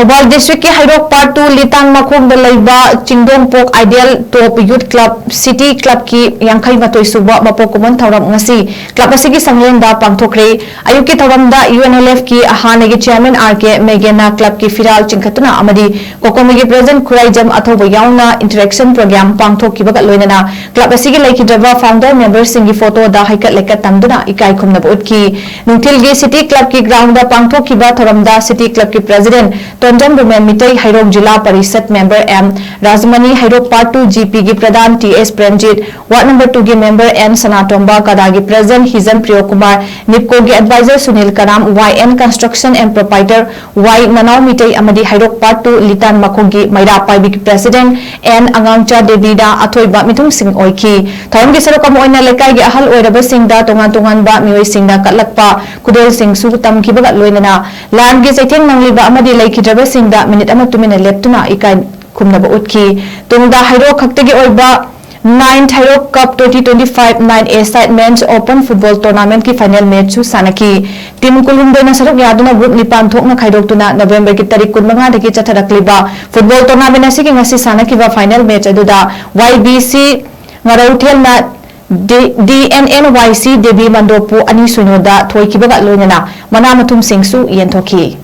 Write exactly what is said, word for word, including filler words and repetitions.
ꯊꯧꯕꯥꯜ ꯗꯤꯁꯇ꯭ꯔꯤꯛꯀꯤ ꯍꯩꯔꯣꯛ part two ꯂꯤꯇꯥꯟ ꯃꯈꯣꯡꯗ ꯂꯩꯕ ꯆꯤꯡꯗꯣꯡꯄꯣꯛ ꯑꯥꯏꯗꯤꯌꯦꯜ ꯇꯣꯞ ꯌꯨꯠ ꯀ꯭ꯂꯕ ꯁꯤꯇꯤ ꯀ꯭ꯂꯕꯀꯤ ꯌꯥꯡꯈꯩ ꯃꯥꯊꯣꯏ ꯁꯨꯕ ꯃꯄꯣꯛ ꯀꯨꯝꯑꯣꯟ ꯊꯧꯔꯝ ꯉꯁꯤ ꯀ꯭ꯂꯕ ꯑꯁꯤꯒꯤ ꯁꯪꯂꯦꯟꯗ ꯄꯥꯡꯊꯣꯛꯈ꯭ꯔꯦ꯫ ꯑꯌꯨꯛꯀꯤ ꯊꯧꯔꯝꯗ ꯌꯨ ꯑꯦꯟ ꯑꯦꯜ ꯑꯦꯐꯀꯤ ꯍꯥꯟꯅꯒꯤ ꯆꯤꯌꯥꯔꯃꯦꯟ ꯑꯥꯔ ꯀꯦ ꯃꯦꯒꯦꯅ ꯀ꯭ꯂꯕꯀꯤ ꯐꯤꯔꯥꯜ ꯆꯤꯡꯈꯠꯇꯨꯅ ꯑꯃꯗꯤ ꯀꯣꯀꯣꯃꯤꯒꯤ ꯄ꯭ꯔꯦꯁꯤꯗꯦꯟꯠ ꯈꯨꯔꯥꯏꯖꯝ ꯑꯊꯧꯕ ꯌꯥꯎꯅ ꯏꯟꯇꯔꯦꯛꯁꯟ ꯄ꯭ꯔꯣꯒ꯭ꯔꯥꯝ ꯄꯥꯡꯊꯣꯛꯈꯤꯕꯒ ꯂꯣꯏꯅꯅ ꯀ꯭ꯂꯕ ꯑꯁꯤꯒꯤ ꯂꯩꯈꯤꯗ꯭ꯔꯕ ꯐꯥꯎꯟꯗꯔ ꯃꯦꯝꯕꯔꯁꯤꯡꯒꯤ ꯐꯣꯇꯣꯗ ꯍꯩꯀꯠ ꯂꯩꯀꯠ ꯇꯝꯗꯨꯅ ꯏꯀꯥꯏ ꯈꯨꯝꯅꯕ ꯎꯠꯈꯤ꯫ ꯅꯨꯡꯊꯤꯜꯒꯤ ꯁꯤꯇꯤ ꯀ꯭ꯂꯕꯀꯤ ꯒ꯭ꯔꯥꯎꯟꯗ ꯄꯥꯡꯊꯣꯛꯈꯤꯕ ꯊꯧꯔꯝꯗ ꯁꯤꯇꯤ ꯀ꯭ꯂꯕꯀꯤ president ꯇꯣꯟꯖꯝ Rumen Mitei, Heirok zilla parishad member M Rajmani, Heirok part two G ꯄꯤꯒꯤ pradhan T S Premjit, ward number ꯇꯨꯒꯤ ꯃꯦꯝꯕꯔ ꯑꯦꯟ ꯁꯅꯥꯇꯣꯝꯕ, ꯀꯗꯥꯒꯤ ꯄ꯭ꯔꯦꯁꯤꯗꯦꯟꯠ ꯍꯤꯖꯝ ꯄ꯭ꯔꯤꯌꯣꯀꯨꯃꯥꯔ, ꯅꯤꯞꯀꯣꯒꯤ adviser Sunil Karam, Y N construction and proprietor Y Nanao Mitei ꯑꯃꯗꯤ ꯍꯩꯔꯣꯛ ꯄꯥꯔꯠ ꯇꯨ ꯂꯤꯇꯥꯟ ꯃꯈꯣꯡꯒꯤ ꯃꯩꯔꯥ ꯄꯥꯏꯕꯤꯒꯤ ꯄ꯭ꯔꯦꯁꯤꯗꯦꯟꯠ ꯑꯦꯟ ꯑꯉꯥꯡꯆꯥ ꯗꯦꯕꯤꯅ ꯑꯊꯣꯏꯕ ꯃꯤꯊꯨꯡꯁꯤꯡ ꯑꯣꯏꯈꯤ꯫ ꯊꯧꯔꯝꯒꯤ ꯁꯔꯨꯛ ꯑꯃ ꯑꯣꯏꯅ ꯂꯩꯀꯥꯏꯒꯤ ꯑꯍꯜ ꯑꯣꯏꯔꯕꯁꯤꯡꯗ ꯇꯣꯉꯥꯟ ꯇꯣꯉꯥꯟꯕ ꯃꯤꯑꯣꯏꯁꯤꯡꯅ ꯀꯠꯂꯛꯄ ꯈꯨꯗꯣꯜꯁꯤꯡꯁꯨ ꯇꯝꯈꯤꯕꯒ ꯂꯣꯏꯅꯅ ꯂꯥꯟꯒꯤ ꯆꯩꯊꯦꯡ ꯅꯪꯂꯤꯕ ꯑꯃꯗꯤ ꯂꯩꯈꯤꯗ꯭ꯔꯕꯁꯤꯡꯗ ꯃꯤꯅꯤꯠ ꯑꯃ ꯇꯨꯃꯤꯟꯅ ꯂꯦꯞꯇꯨꯅ ꯏꯀꯥꯏ ꯈꯨꯝꯅꯕ ꯎꯠꯈꯤ꯫ ꯇꯨꯡꯗ ꯍꯩꯔꯣꯛ ꯈꯛꯇꯒꯤ ꯑꯣꯏꯕ ꯅꯥꯏꯟ ꯍꯩꯔꯣꯛ ꯀꯞ ꯇ꯭ꯋꯦꯟꯇꯤ ꯇ꯭ꯋꯦꯟꯇꯤ ꯐꯥꯏꯚ ꯅꯥꯏꯟ ꯑꯦ ꯁꯥꯏꯠ ꯃꯦꯟꯁ ꯑꯣꯄꯟ ꯐꯨꯠꯕꯣꯜ ꯇꯣꯔꯅꯥꯃꯦꯟꯠꯀꯤ ꯐꯥꯏꯅꯦꯜ ꯃꯦꯠꯆꯁꯨ ꯁꯥꯟꯅꯈꯤ꯫ ꯇꯤꯝ ꯀꯨꯟꯍꯨꯝꯗꯣꯏꯅ ꯁꯔꯨꯛ ꯌꯥꯗꯨꯅ ꯒ꯭ꯔꯨꯞ ꯅꯤꯄꯥꯟ ꯊꯣꯛꯅ ꯈꯥꯏꯗꯣꯛꯇꯨꯅ ꯅꯕꯦꯝꯕꯔꯒꯤ ꯇꯥꯔꯤꯛ ꯀꯨꯟꯃꯉꯥꯗꯒꯤ ꯆꯠꯊꯔꯛꯂꯤꯕ ꯐꯨꯠꯕꯣꯜ ꯇꯣꯔꯅꯥꯃꯦꯟꯠ ꯑꯁꯤꯒꯤ ꯉꯁꯤ ꯁꯥꯟꯅꯈꯤꯕ ꯐꯥꯏꯅꯦꯜ ꯃꯦꯠꯆ ꯑꯗꯨꯗ Y B C ꯉꯥꯔꯧꯊꯦꯜꯅ D N and ꯋꯥꯏ ꯁꯤ ꯗꯦꯕꯤ ꯃꯟꯗꯣꯞꯄꯨ ꯑꯅꯤ ꯁꯤꯅꯣꯗ ꯊꯣꯏꯈꯤꯕꯒ ꯂꯣꯏꯅꯅ ꯃꯅꯥ ꯃꯊꯨꯝꯁꯤꯡꯁꯨ ꯌꯦꯟꯊꯣꯛꯈꯤ꯫